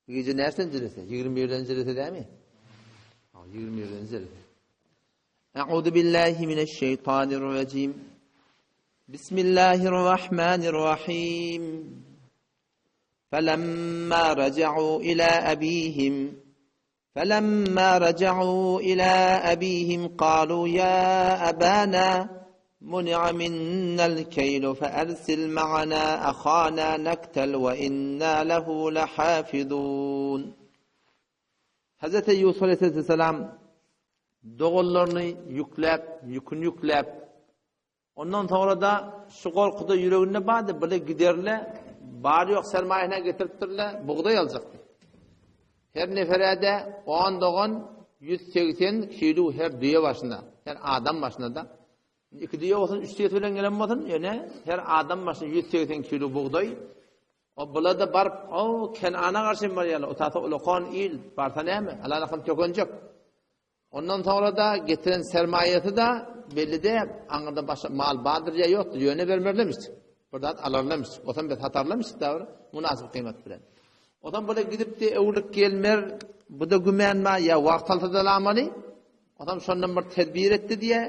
Bu gije näçenji rese? 21-nji rese dämi? Ha, 21-nji rese. A'udhu billahi mineşşeýtanirrajim. Bismillahirrahmanirrahim. Falamma raja'u ila abihim فلما رجعوا إلى أبيهم قالوا يا أبانا منع منا الكيل فأرسل معنا أخانا نكتل وإنا له لحافظون Hazreti Yusuf Aleyhisselam doganlaryny ýükläp, ýüküni ýükläp, ondan soňra-da şu gorkuda ýüreginde bardy, bile giderle, bar ýok sermaýasyna getiripdirle, bugdaý aljakdy. Her neferede 10 dogan 180 kilo her düýe başyna, her adam başyna-da. Iki düýe bolsun, üç düýesi bilen gelen bolsun, ýöne her adam başyna 180 kilo bugdaý. O bula-da baryp, o Kenana garşy barýarlar. O tasa ulakan il, barsa näme? Alalakam tökenjek. Ondan soňra-da getiren sermaýasy-da belli däl, aňyrda başga mal bardyr ýa ýokdur, ýöne bermerlemiş. Bir zat alarlarmyş. Osam bir satarlarmyş da bir mynasyp gyýmat bilen. Osam bula gidipdi, öwrülip gelmer, bu-da gümän bar, ýa wagt alsa-da alamaly. Osam şondan bir tedbir etdi diýe,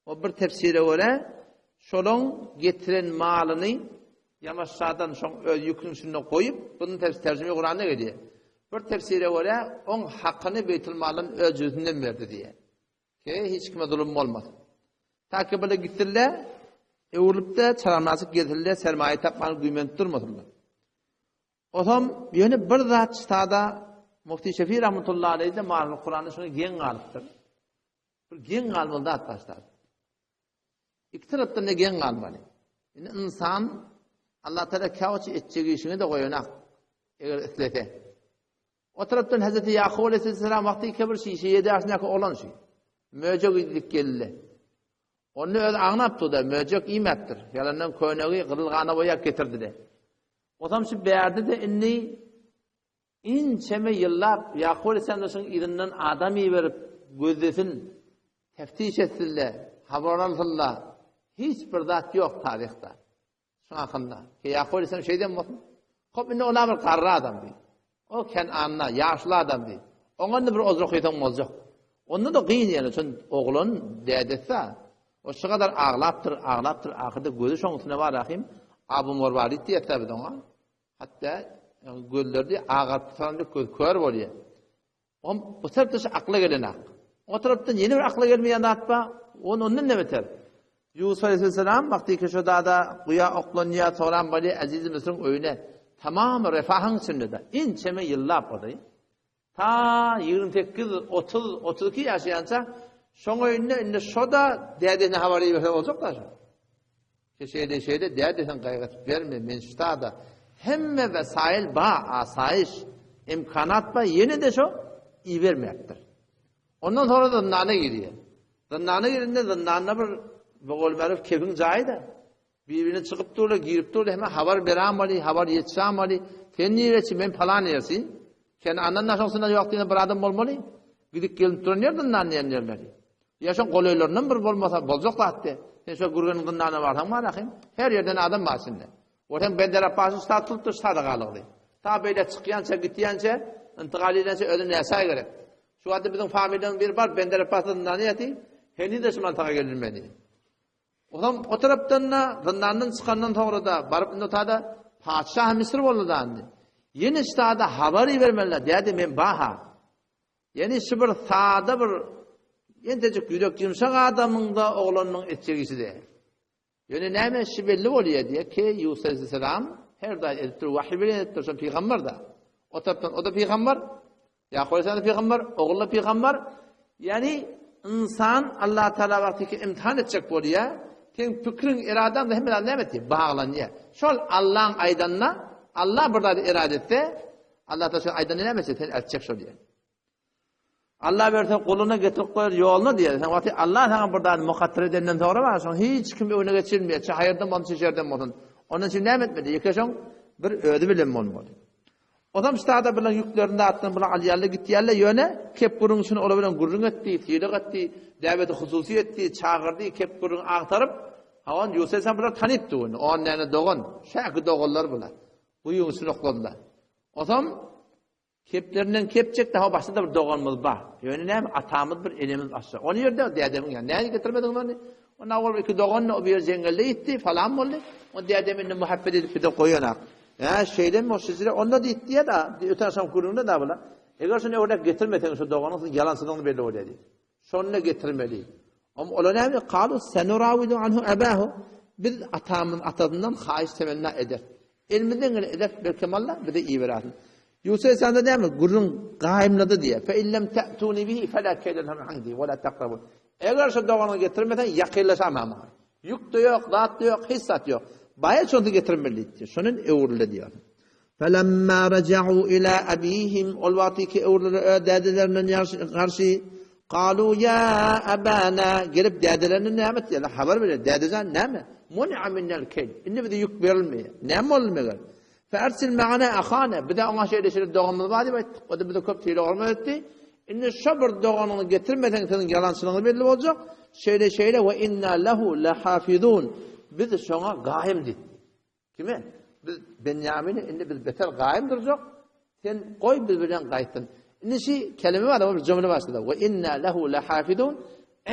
O bir tefsire görä, şolaň getiren malyny ýamaşjadan şoň öz ýüküniň üstünde goýup, bunuň tefsiri terjime Kuranda gelýär. Bir tefsire görä, oň hakyny Beýtul maldan öz jübüsinden berdi diýýär. Ki hiç kime zulum bolmasyn. Ta ki bile gitsinler, öwrülip-de çalamlaşyp gelsinler, sermaýa tapman güýmenip durmasynlar. Osam ýöne bir zat çytada Mufti Şefi rahmetullahi aleyh de Maryful Kuranda şuňa geň galypdyr. Bir geň galmaly zat başlar. Iki tarapdan da geň galmaly. Indi insan Allah Teala käwagt etjek işini de goýanak. Eger islese. O tarapdan Hazreti Ýakup aleyhisselam wagty iki bir şişe ýedi ýaşyndaky oglan şu. Möjek iýdik geldi. Onda öz aňlapdy da möjek iýmäpdir. Ýalandan könegi gyzyl gana boýap getirdi de. Otam şu bärde de indi Ençeme ýyllap Ýakup aleyhisselam yzyndan adam iberip, gözlesin, teftiş etsinler, habar alsynlar. Hiç bir zat ýok taryhda. Şuň hakynda. Ki Ýakup aleyhisselam şeýden bolsun. Hop indi ola bir garry adamdy. O Kenanda ýaşly adamdy. Oňa indi bir ozra kıysaň boljak. Onda da gyn ýene çün oglan dädesi. O şu kadar aglapdyr, aglapdyr, ahyrda gözi şoň üstüne bar ahim. Abu Morwarid diýýär biz oňa. Hatda gözleri agaryp tutan göz kör bolýar. Om bu tarapda şu akla gelenak. O tarapdan ýene bir akla gelmeýän zat bar. On ondan ne beter. Ýusuf aleyhisselam wagty ki şu dada guýa oklanýar, soran bolýar Aziz Müsrüň öýüne. Tamam refahyň içinde-de. Ençeme ýyllap boldy. Ta 28, 30, 32 ýaşaýança şoň öýünde indi şo-da dädesine habar iberse boljak da şo. Şeýle şeýle däde sen gaýgy edip berme men ştada hemme wesail ba asaýyş imkanat ba ýene-de şo ibermäpdir. Ondan soňra zyndana girýär. Zyndana girende zyndanda bir Bogolmerow kefiň jaýy-da. Bir-birine çykyp durlar, girip durlar, hemme habar berämaly, habar ýetişämaly. Sen nireçi, men palan ýersi. Sen andan naşoňsynda ýok diýen bir adam bolmaly. Gidip gelip duran ýer zyndan diýen ýerleri. Ýa şoň golaýlaryndan bir bolmasa boljak zatdy. Sen şo Gürgeniň zyndanyna barsaň bar ahym. Her ýerden adam bar içinde. O hem Bender Apbasyň ştat tutup ştada galygdy. Ta beýle çykýança, gitýänçe, intigal edýänçe özüne näçe aý gerek. Şu wagtda biziň familiýanyň biri bar, Bender Apbas zyndany ýaty. Heniz-de şu mantaga gelinmedi. Olam o tarapdan-da zyndandan çykandan soňra-da baryp indi otada patyşahy Müsür boldy-da indi. Ýene ştada habar ibermeliler, däde men ba-ha. Ýene şu bir sada bir entejik ýürek ýumşak adamyň-da oglanynyň etjek işi-de. Ýöne näme şu belli bolýar diýe ki Ýusuf aleyhisselam her zat edipdir, wahyý bilen edipdir, şol pygamber-da. O tarapdan o-da pygamber, Ýakup aleyhisselam pygamber, ogul-da pygamber. Ýani ynsan Allah Taala wagty ki imtihan etjek bolýar, seň pikriň, eradaň da hemme zat näme etýär? Baglanýar. Şol Allaň aýdanyna Allah bir zady erada etse, Allah Taala şol aýdanyny näme etjek? Sen etjek şol diýär. Allah berse guluna getirip goýar ýoluna diýär. Sen wagty Allah saňa bir zady mukadder edenden soňra bar, şoň hiç kim öňüne geçirmeýär. Çe haýyrdan bolsun, çe şerden bolsun. Ondan üçin näme etmeli? Ýeke şoň bir özi bilen bolmaly. Ozam ştada bilen ýüklerini zatdan bular alýarlar, gitýärler, ýöne kep gürrüň üçin olar bilen gürrüň etdi, sylag etdi, däweti hususy etdi, çagyrdy, kep gürrüň agtaryp, hawan Ýusuf sen bular tanypdy ony. On näne dogan, şäki doganlar bular. Guýuň içine okladylar. Ozam. Keplerinden kepjek daha başda-da bir doganymyz bar. Ýöne näme, atamyz bir, enemiz başga. Ony ýerde dädemiň ýany. Näme getirmediňiz ony? Onda ol iki dogan o bir ýer jeňňelde ýitdi, falan boldy. O dädem indi muhabbet edip bize goýanak. Hä, şeýlemi o şejere? Onda diýdi diýýär-de, öten agşam gürrüňde da bular. Eger şony öwrek getirmeseň şu doganyň siziň ýalançydygyňyz belli bolýar diýdi. Şonda getirmeli. Om olar näme? Kalu senurawidu anhu abahu. Biz atamyz atasyndan haýyş temenna eder. Elimizden gelen eder, belkem Allah bize iberersin. Ýusup Aleyhisselam näme? Gürrüň gaýymlady diýýär. Fe illem ta'tuni bihi fela keyla lehum indi we la taqrabun. Eger şu doganyňy getirmeseň ýakynlaşama maňa. Ýük-de ýok, zat-da ýok, hiç zat ýok. Baýa şony getirmeli diýdi. Şondan öwrüldi diýýär. Felemma raja'u ila abihim ol wagty ki öwrüler öz dädelerinden garşy Kalu ya abana gelip dädelerine näme diýýärler? Habar berýär. Dädejan näme? Mun'a minnel keyl. Indi bize ýük berilmeýär. Näme boldy meger? Fe'ersil ma'ana ahana. Bize oňa şeýle şeýle doganymyz bar diýip aýtdyk. O da bize köp sylag hormat etdi. Indi şo bir doganyňy getirmeseň seniň ýalançylygyň belli boljak. Şeýle şeýle we inna lehu lehafizun. Biz şoňa gaýym diýdi. Kime? Biz Benýamini indi biz beter gaýym durjak. Sen goý biz bilen gaýtsyn. Indi şu kelime bar, bir jümle başlady. We inna lehu lehafizun.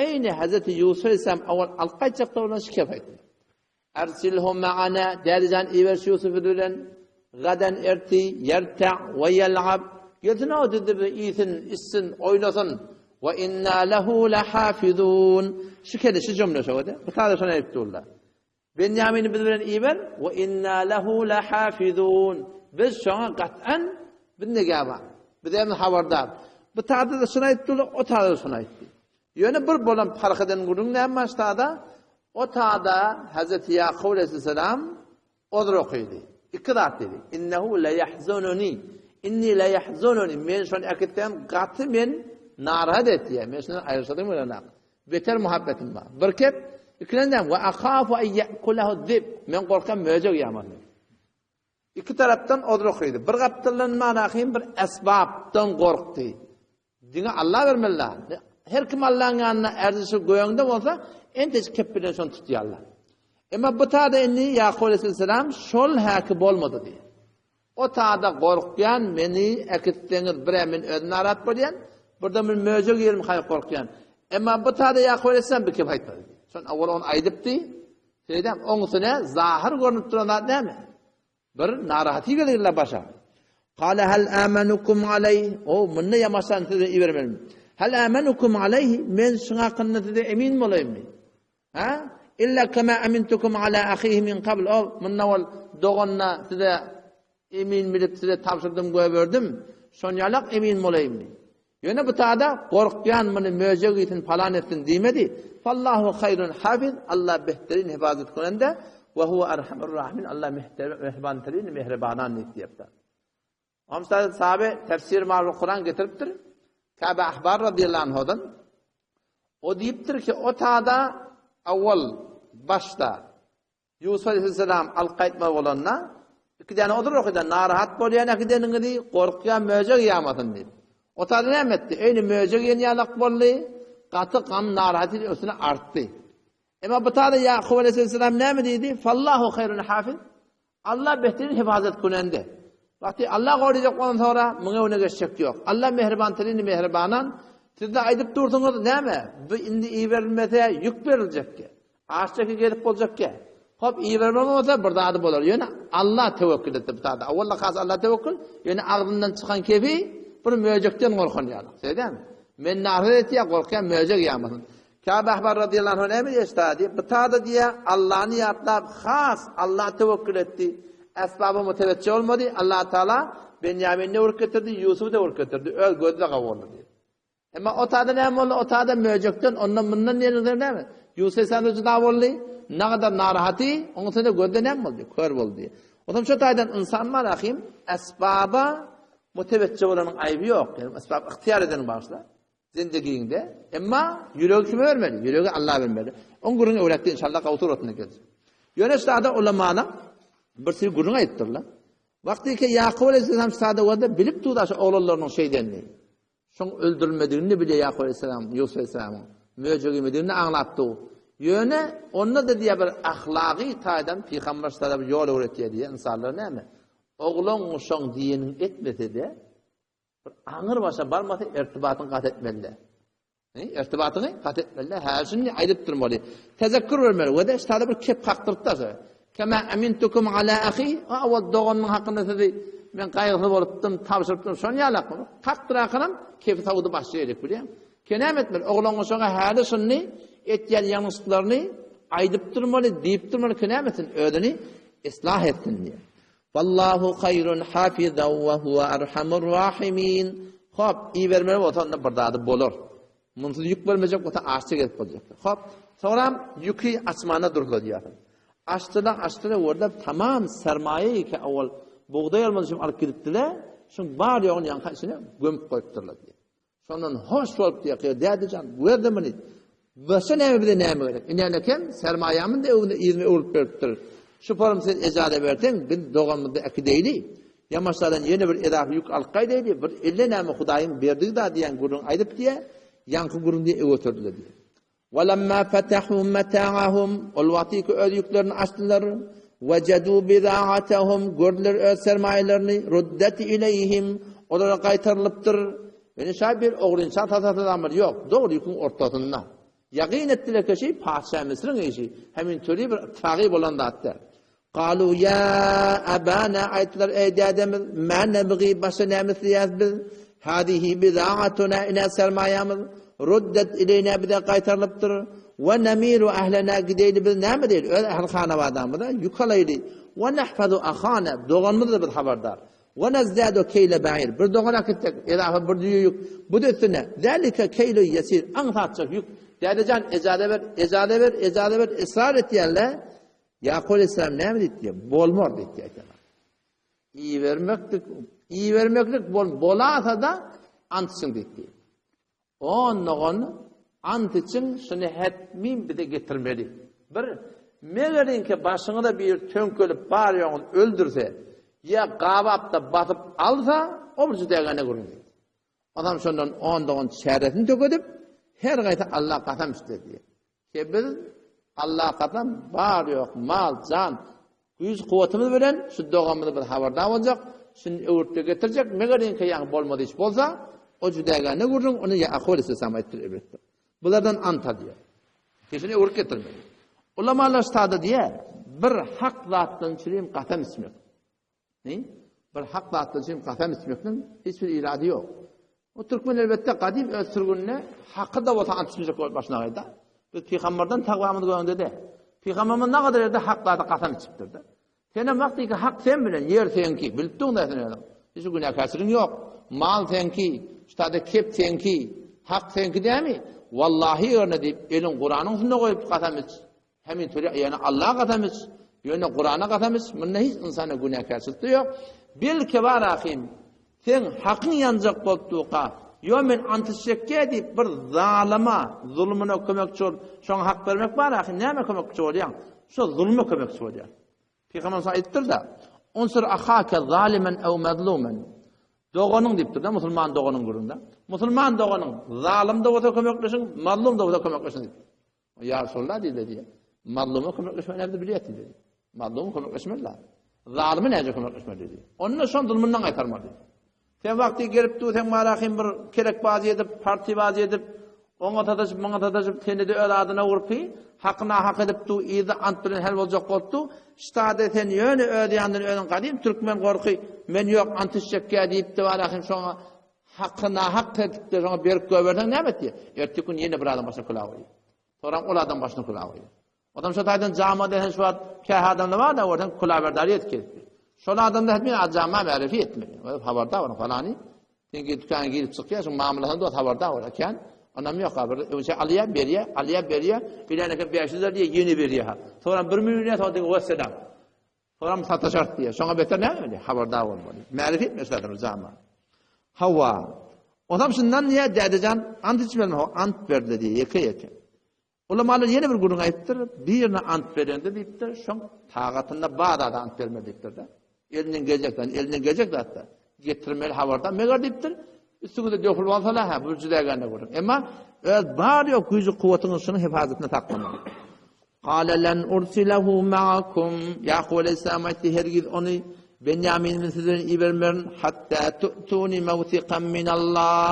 Eýni Hazreti Ýusuf aleyhisselam awal alyp gaýtjakda bolan şu kep aýtdy. Ersilhu ma'ana, dädejan iber şu Ýusuby bilen. Gadan erti yerta we yel'ab. Gelsin o dedi bir iýsin, içsin, oýnasyn. We inna lehu lehafizun. Şu kele şu jümle şo da. Bu taýda şony aýdyp durlar. Benýamini biz bilen iber, we inna lehu lehafizun. Biz şoňa gat'an biz negäban. Biz hem habardar. Bu taýda da şuny aýdyp durlar, o taýda da şuny aýtdy. Ýöne bir bolan parh eden gürrüň näme başda-da? O taýda Hazreti Ýakup aleyhisselam ozur okydy. Iki zat diýdi. Innehu le yahzununi. Inni le yahzununi. Men şony äkitsem gaty men narahat etýär. Men şundan aýryşasym gelenok. Beter muhabbetim bar. Bir kep, ikilenjem we akhafu en ya'kulahu zib. Men gorkam möjek ýamasyn. Iki tarapdan ozur okydy. Bir gapdaldan manahym bir esbapdan gorkdy. Diňe Alla bermeli. Her kim Allaň ýanynda erzişi göýeňde bolsa, entejik kep bilen şony tutýarlar. Emma bu tada indi Ýakup aleyhisselam şol häki bolmady diýýär. O tada gorkýan meni äkitseňiz bir-ä men özüm narahat bolýan, bir-de men möjek ýerim haýyp gorkýan. Emma bu tada Ýakup aleyhisselam bir kep aýtmady diýýär. Şon awal ony aýdypdy. Şeýdem, oň üstüne zahyr görnüp duran zat näme? Bir narahaty gelirler başa. Kale hal amanukum aleyh. O munda ýamaşan size ibermelimi? Hal amanukum aleyh. Men şuň hakynda size emin bolaýynmy? Ha? Illa kema amintukum ala ahihi min qabl. O munda ol doganyna size emin bilip size tabşyrdym goýberdim. Şon ýalak emin bolaýynmy? Ýöne bu tada gorkýan muny möjek iýsin palan etsin diýmedi. Fallahu haýrun hafiz, Allah behterin hifazat kylanda we huwe erhamur rahimin, Allah mehribanterin mehribanan diýipdir. Omsa sahabe tefsir marul Kuran getiripdir. Kabe Ahbar radiyallahu anhudan o diýipdir ki o tada awwal başda Ýusup aleýhissalam alyp gaýtmaly bolanda, iki däne odur okyda, narahat bolýan äkideniňizi, gorkýan möjek ýamasyn diýip. O taýda näme etdi? Eýni möjek iýen ýalak boldy, gaty gam narahat üstüne artdy. Emma bu taýda Ýakup aleýhissalam näme diýdi? Fallahu haýrun hafiz. Allah behterin hifazat künende. Wagty Allah gorajak bolan sonra muňa öne geçjek ýok. Allah mehriban tilini mehribanan. Siz-de aýdyp dursuňyz näme? Bu indi iberilmese ýük beriljekki. Aç çeki gezip boljakkä. Hop, iberme bolsa bir zady bolar. Ýöne Alla tewekkül etdi bu zada. Awwalla has Alla tewekkül, ýöne agzyndan çykan kefi bir möjekden gorkan ýaly. Şeýdämi? Men nahar etýä, gorkýan möjek ýamasyn. Kâb Ahbar radiyallahu anhu näme diýýär diýip, bu tada diýýär, Allany ýatlap has Alla tewekkül etdi. Esbaba müteweccih bolmady. Allah Taala Benýamini öwrüp getirdi, Ýusuby da öwrüp getirdi. Öz gözüne gawurdy diýip. Emma o tada näme boldy? O tada möjekden, ondan mundan diýenler näme? Ýusup Aleyhisselam juda boldy. Nagadar narahaty, oň üstüne gözde näme boldy? Kör boldy. Ondan şu taýdan insan bar ahim, esbaba mutewecce bolanyň aýby ýok. Ýani esbab ygtyýar edeniň bagşla. Zindigiňde. Emma ýüregi kime bermeli? Ýüregi Alla bermeli. Oň gürrüňi öwretdi inşallah gawy suratynda geljek. Ýöne şu ulamanyň bir sürü gürrüň aýdypdyrlar. Wagty ki Ýakup aleyhisselam şu boldy, bilip durdy şu oglanlarynyň şeýdenini. Şoň öldürilmedigini-de bilýär Ýakup aleyhisselam, Ýusup aleyhisselamyň möjek iýmedigini-de aňlap dur. Ýöne onda-da diýýär bir ahlagy taýdan pygamber şada bir ýol öwretýär diýýär, ynsanlar näme? Oglan şoň diýeniňi etmese-de, Bir aňyr başa barmasa irtibatyňy gat etmeli. Irtibatyňy gat etmeli. Hä, şuny aýdyp durmaly. Tezekkur bermeli. We de ştada bir kep kakdyryp da. Kema amintukum ala ahi, awal doganyň hakynda sizi men gaýgysyz bolupdym, tabşyrypdym. Şony ýalak. Kakdyrakanam kefi sawudy başlaýardyk bilýän. Kenem etmeli. Oglan goşaga häli şuny etýän ýalňyşlyklaryny aýdyp durmaly, diýip durmaly, kenem etsin, özüni islah etsin diýär. Wallahu haýrun hafizan we huwe arhamur rahimin. Hop, ibermeli bolsa onda bir zady bolar. Munsyz ýük bermejek bolsa açça gezip boljak. Hop, soňram ýüki açmana durla diýýärsiň. Açdylar, açdylar, gördüler, tamam sermaýa ýeke owal bugdaý almak üçin alyp gidipdiler, şuň bar ýoguny ýaňky içine gömüp goýupdyrlar diýýär. Şondan hoş bolup diýýär, däde jan, gör-de muny. Başga näme bize näme gerek? Ine kem sermaýamyz da öwünde yzyna öwrüp beripdir. Şu forum sen ejaza berseň, biz doganymyzy äkideýli. Ýamaşlardan ýene bir edafi ýük alyp gaýdaýly, bir elle näme Hudaýyň berdigi da diýen gürrüň aýdyp diýýär, ýaňky gürrüň diýe öwürtirdiler diýýär. Walamma fatahu mata'ahum ol wagtyky öz ýüklerini açdylar. Wajadu bida'atahum gördüler öz sermaýalaryny ruddat ileýhim olara gaýtarylypdyr. Ýöne şa bir ogrynça tasasy ýok, dogry ýüküň ortasynda. Ýagyn etdiler ki, şi patyşa Müsüriň işi, hemin töli bir ittifagy bolan zat däl. Galu ýa abana aýtdylar, eý dädemiz, mä nebgi başga näme isleýäs biz? Hadihi bizaatuna ine sermaýamyz, ruddet ileýna bize gaýtarylypdyr. We nemiru ahlena gideýli biz näme diýeli, öz ähli hanabadamyza ýük alaýly. We nahfazu ahana doganymyzda biz habardar. We nezdadu keýle ba'ir bir dogan äkitsek, edafa bir düýe ýük, bu-da üstüne, zalika keýlu ýesir aňsatjak ýük. Dädejan ejaza ber, ejaza ber, ejaza ber, ysrar etýärler. Ýakup aleyhisselam näme diýipdi? Bolmaz diýipdi aýtýarlar. Ibermeklik, ibermeklik bol, bolasa-da ant içiň diýipdi. On dogan ant içiň, şuny hetmin bize getirmeli. Bir megeriňki başyňyza bir töňkelip bar ýoňuny öldürse, ýa gabap-da basyp alsa, o bir jüdägäne gürrüň diýdi. Adam şondan on dogan çäresini tökedip, her gaýsy Alla kasam içdi diýdi. Ki biz Allaha kasam, bar ýok, mal, jan, güýç kuwwatymyz bilen şu dogamyzy biz habardar boljak, şuny öwürtde getirjek, meger iňki ýaňy bolmady iş bolsa, o jüdägäne gürrüň, ony Ýakup aleyhisselam aýtdyr elbetde. Bulardan ant alýar. Ki şuny öwürip getirmeli. Ulamalar ştada diýýär, bir hak zatdan çürim kasam içmek. Ne? Bir hak zatlar üçin kasam içmekniň hiç bir irady ýok. O türkmen elbetde gadym öz sürgünine haky da bolsa ant içmejek bolup başyna gaýda. Biz pygamberden tagbamyz göňde de. Pygamberimiz ne kadar ýerde hak zada kasam içipdir-de. Senem wagtyky hak sen bilen, ýer seňki, bilip duň da sen özüň. Hiç günäkärçiligiň ýok. Mal seňki, ştada kep seňki, hak seňki dämi? Wallahi ýerine diýip, eliň Kuranyň üstünde goýup kasam iç. Hemin töre ýöne Allaha kasam iç, ýöne Kurana kasam iç, munda hiç ynsana günäkärçilik-de ýok. Belki bar ahim, seň hakyň ýanjak bolup durka, ýo men ant içjekge diýip bir zalyma, zulmuna kömekçi bolup, şoňa hak bermek bar ahim, nämä kömekçi bolýaň? Şo zulma kömekçi bolýaň. Pygamberimiz aýdypdyr-da, Unsur ahake zalimen ew mazlumen. Doganyň diýipdir-de, musulman doganyň gürrüňde. Musulman doganyň zalym-da bolsa kömekleşiň, mazlum-da bolsa kömekleşiň diýipdir. Ýa Resulallah diýdi diýýär. Mazluma kömekleşmeli näde bilýärsiň diýdi. Mazluma kömekleşmeli la. Zalyma näce kömekleşmeli diýdi. Onda şon zulmundan gaýtarmaly. Sen wagty gelip dur, sen marahim bir kerekbazy edip, partibazy edip, oňa sataşyp, muňa sataşyp, seni de öz adyna urupy, hakyna hak edip dur, yzy ant bilen hel boljak bolupdy. Ştada sen ýöne öz ýanyndan özüň gadym türkmen gorky, men ýok ant içjekkä diýipdi marahim şoňa Haky nahak tertipde şoňa berip goýberseň näme etýär? Erteki gün ýene bir adam başyna külah goýýar. Soram ol adam başyna külah goýýar. Adam şo taýdan jama desen şu wagt kähe adamlar bar da görseň külaberdary edip gezip. Şol adamda hetmen jama märefi etmeli. Habarda bar falany. Sen gidip dükana girip çykýar, şoň mamlasyny dost habarda bar eken. Onam ýok bir öňçe alýar, berýär, alýar, berýär. Bilen eken 500 diýýär, ýene berýär. Soram 1 million soň diňe wesselam. Soram sataşarys diýýär. Şoňa beter näme bolýar? Habardar bolmaly. Märif etmesi lazym jama. Hawa. Onam şundan diýýär, dädejan ant içmelimi? Hawa, ant berdi diýýär, ýeke-ýeke. Ulamalar ýene bir gürrüň aýdypdyr, birine ant berende diýipdir, şoň tagatynda bar zada ant bermeli diýipdir-de. Elinden geljek zat, elinden geljek zatda getirmeli habardar. Meger diýipdir, üstüňize dökülip alsalar, hä, bu jüdägände gürrüň. Emma öz bar ýok güýji kuwwatyňy şunuň hefazatyna saklamaly. Kale len ursilehu ma'akum. Ýakup aleyhisselam aýtdy, hergiz ony. Benýamini men siz bilen ibermerin, hatda tu'tuni mawsikan minallah,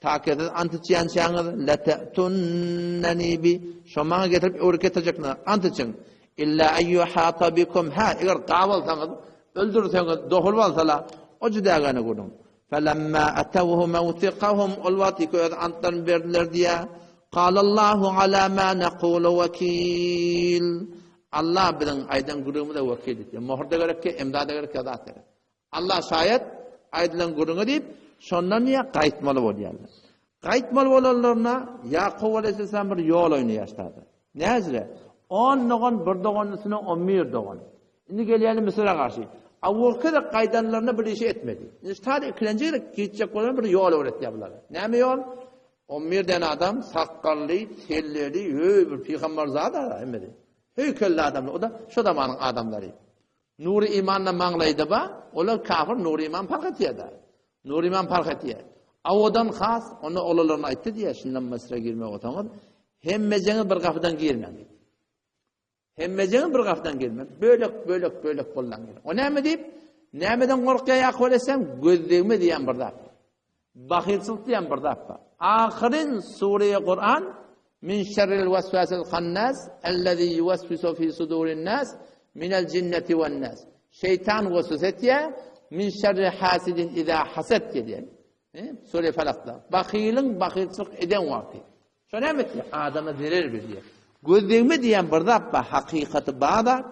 ta ki siz ant içýänçäňiz, lete'tunneni bi, şo maňa getirip öwrüp getirjeksiňiz, ant içiň. Illa en yuhata bikum, hä, eger gabalsaňyz, öldürseňiz, dohulyp alsalar, o jüdägäne gürrüň. Felemma atawhu mawsiqahum, ol wagt iki öz antlaryny berdiler diýýär. Kalallahu ala ma naqulu wakil. Allah biziň aýdan gürrüňimize wekil diýdi. Mohur-da gerekki, imza-da gerekki, zat gerek. Allah şaýat aýdylan gürrüňe diýip, şondan diýýär, gaýtmaly bolýarlar. Gaýtmaly bolanlaryna Ýakup aleyhisselam bir ýol oýnaýar ştada. Näzire? On dogan bir doganyň üstüne on bir dogan. Indi gelýärler Müsüre garşy. Awalky gezek gaýdanlarynda bir işi etmedi. Indi ştada ikilenji gezek gitjek bolan bir ýol öwretýär bulara. Näme ýol? On bir däne adam sakgally, selleli, höý bir pygamberzada hemmesi. Heýkelli adamlar. O da şo zamanyň adamlary. Nury iman-da maňlaýda bar, olar kafir nury iman parh etýär-de. Nury iman parh etýär. Awadan has, onda oglanlaryna aýtdy diýýär, şundan Müsüre girmek bolsaňyz, hemmejeňiz bir gapydan girmäň diýip. Hemmejeňiz bir gapydan girmäň. Bölek, bölek, bölek bollan girin. O näme diýip? Nämeden gorkýar Ýakup aleyhisselam? Gözdegme diýen bir zat. Bahylçylyk diýen bir zat bar. Ahyryn sure Kur'an Min şerril vesvesil hannas ellezî yuvesvisu fî sudurin nas minel cinneti wen nas. Şeýtan weswese etýär. Min şerri hasidin izâ hased diýýär. Sure Falakda. Bahylyň bahylçylyk eden wagty. Şo näme etýär? Adama zerer berýär. Göz degme diýen bir zat bar, hakykaty bar zat.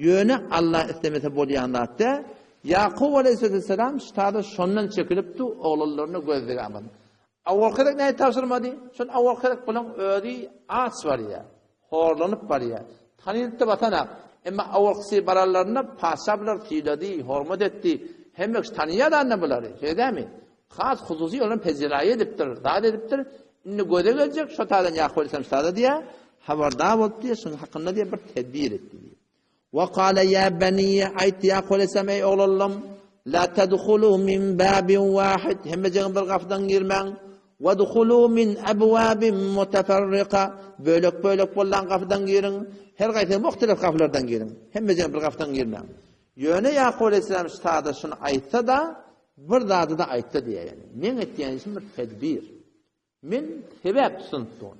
Ýöne Allah islemese bolýan zat däl. Ýakup aleyhisselam ştada şondan çekilipdi, oglanlaryna göz degämedi. Awalky gezek nädip tabşyrmady? Şol awalky gezek bulaň özi aç barýar, horlanyp barýar. Tanylyp-da basanak. Emma awalkysy baranlarynda patyşa bulary sylady, hormat etdi. Hemme kişi tanyýar anda bulary. Şeýle dälmi? Has hususy olam peziraýy edipdir, zat edipdir. Indi göze geljek, şo taýdan Ýakup aleyhisselam ştada diýýär, habardar bolup diýýär, şunuň hakynda diýýär bir tedbir etdi diýýär. Wa kale ýa beniýe, aýtdy Ýakup aleyhisselam, eý oglanlarym, la tedhulu min babin wahid, hemmejegiň bir gapydan girmäň, wedhulu min ebwabin muteferrika, bölek-bölek bollan gapydan giriň, her gaýsy muhtelif gapylardan giriň, hemmejegiň bir gapydan girmäň. Ýöne Ýakup aleyhisselam ştada şuny aýtsa-da, bir zady-da aýtdy diýýär, ýagny, meň etýän işim bir tedbir. Men sebäp tutunypdyryn.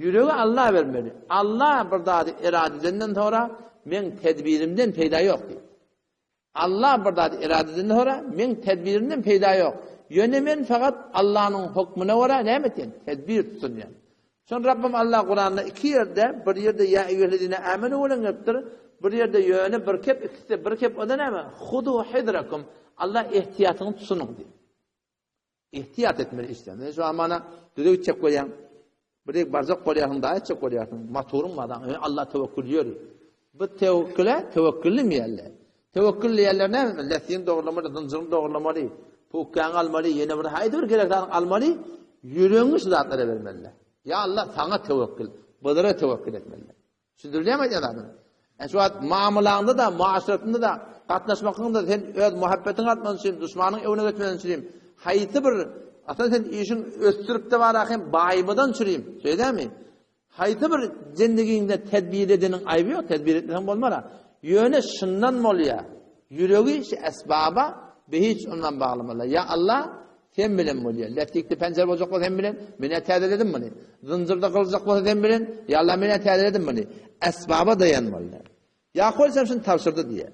Ýüregi Alla bermeli. Alla bir zady erada edenden soňra, meň tedbirimden peýda ýok diýip. Alla bir zady erada edenden soňra, meň tedbirimden peýda ýok. Ýöne men fakat Allanyň hukmuna görä näme etýän? Tedbir tutunýan. Şon Rabbim Alla Kuranda iki ýerde, bir ýerde ýa eýýuhellezine amenu bilen gelipdir, bir ýerde ýöne bir kep, ikisi bir kep, o da näme? Hudu hidrakum. Alla ehtiýatyňy tutunyň diýip. Ihtiýat etmeli işden. Sen şu amana düze gitjek bolýaň. Bir ýere barjak bolýarsyň, daýy etjek bolýarsyň. Motoryň bar, Allah tewekkül ýör. Bu tewekküle tewekkülli ýerler. Tewekkülli ýerler näme? Läsiň dogrulamaly, zynjyryň dogrulamaly, pukkaňy almaly, ýene bir haýsy bir gerek zadyň almaly, ýüregiňi şu zatlara bermeli. Ýa Allah saňa tewekkül, bulara tewekkül etmeli. Düşündirilýärmi aýdýan zadym? Yani şu wagt muamalaňda-da, muaşeretinde-de, gatnaşmaklygyňda sen öz muhabbetiňi artman üçin, duşmanyň öňüne geçmesin üçin, haýsy bir aslynda sen işiň ösdürip-de bara hem baýymadan çürim, şeýdämi? Haýsy bir zendigiňde tedbir edeniň aýby ýok, tedbir etmeseň bolmar-a. Ýöne şundan bolýar. Ýüregi şu esbaba be hiç ondan baglamaly. Ýa Allah, Sen bilen bolýar. Lätlikde penjere boljak bolsa sen bilen, men-ä täzeledim muny. Zynjyrda gylyjak bolsa sen bilen, ýa Allah men-ä täzeledim muny. Esbaba daýanmaly. Ýakup aleyhisselam şuny tabşyrdy diýýär.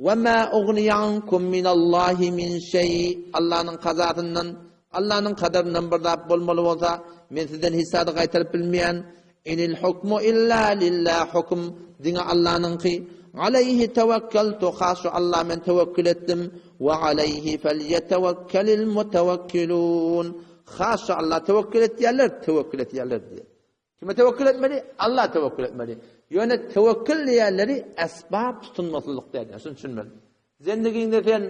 Ve ma ugni ankum minallahi min şeý. Allanyň kazasyndan, Allanyň kadaryndan bir zat bolmaly bolsa, men sizden hiç zady gaýtaryp bilmeýän. Inil hukmu illa lillah hukm diňe Allanyňky. Aleýhi tewekkeltu has şu Alla men tewekkül etdim. We aleýhi felyetewekkelil mutewekkilun. Has şu Alla tewekkül etýärler, tewekkül etýärler diýýär. Kime tewekkül etmeli? Alla tewekkül etmeli. Ýöne tewekkül diýenleri esbap tutunmaklyk däl. Şuny düşünmeli. Zendigiňde sen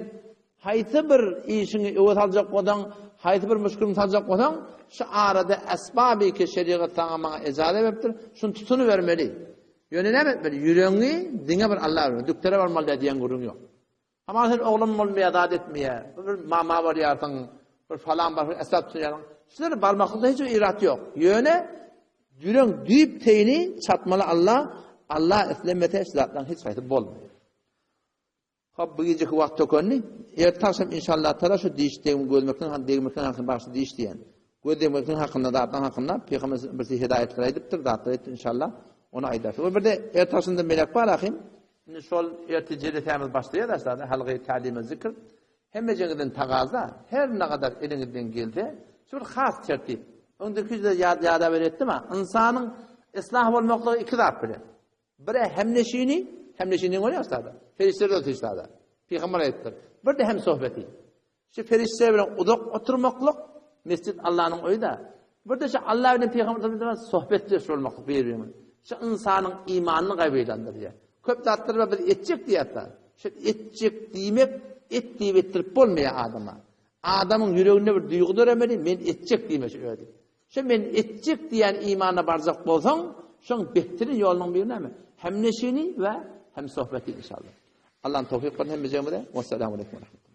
haýsy bir işiňi öwe saljak bolsaň, haýsy bir müşkiliňi saljak bolsaň, şu arada esbaby ki şerigat saňa maňa ejaza beripdir, şuny tutunybermeli. Ýöne näme etmeli? Ýüregiňi diňe bir Alla bermeli. Dükdere barmaly däl diýen gürrüň ýok. Aman sen oglan bolmaýar, zat etmeýär. Bir mama barýarsyň, bir falan bar, esbap tutunýarsyň. Şulara barmaklykda hiç bir irat ýok. Ýöne ýüregiň düýp teýini çatmaly Alla, Alla islemese şu zatlaryň hiç haýsy bolmaýar. Hop, bu gijeki wagt tökendi. Erte agşam inşallah tala şu diş degim gözmekden han degmekden hakynda bagşy diş diýen. Göz degmekden hakynda zatdan hakynda Pygamber birsi hidaýetler aýdypdyr, zatlar aýtdy inşallah. Ony aýdar. We birde erte agşamda melek bar ahim. Indi şol erte jelesämiz başlaýar aşağıda halgy talime zikr. Hemmejeňizden tagaza, her nagadar eliňizden gelse, şu bir has tertip. Öňdeki ýüzde ýad ýada ber etdim ha. Ynsanyň yslah bolmaklygy iki zat bilen. Bire hemneşini, hemneşini bolýar ustada. Perişdeler otyr ustada. Pygamber aýdypdyr. Bir de hem sohbeti. Şu perişde bilen uzak oturmaklyk, mesjid Allanyň öýi-de. Bir de şu Allah bilen pygamber bilen sohbetdeş bolmaklyk bir-birine. Şu ynsanyň imanyny gaýylandyrýar. Köp zatlar bar biz etjek diýýäs-de. Şu etjek diýmek, et diýip etdirip bolmaýar adama. Adamyň ýüreginde bir duýgy döremeli, men etjek diýmesi özi. Şu men etjek diýen imana barjak bolsaň, şoň behtirin ýolunyň biri näme? Hem neşini we hem sohbeti inşallah. Allah'ın towfik bersin hemmejemize. Wessalamu aleýkum we rahmetullah.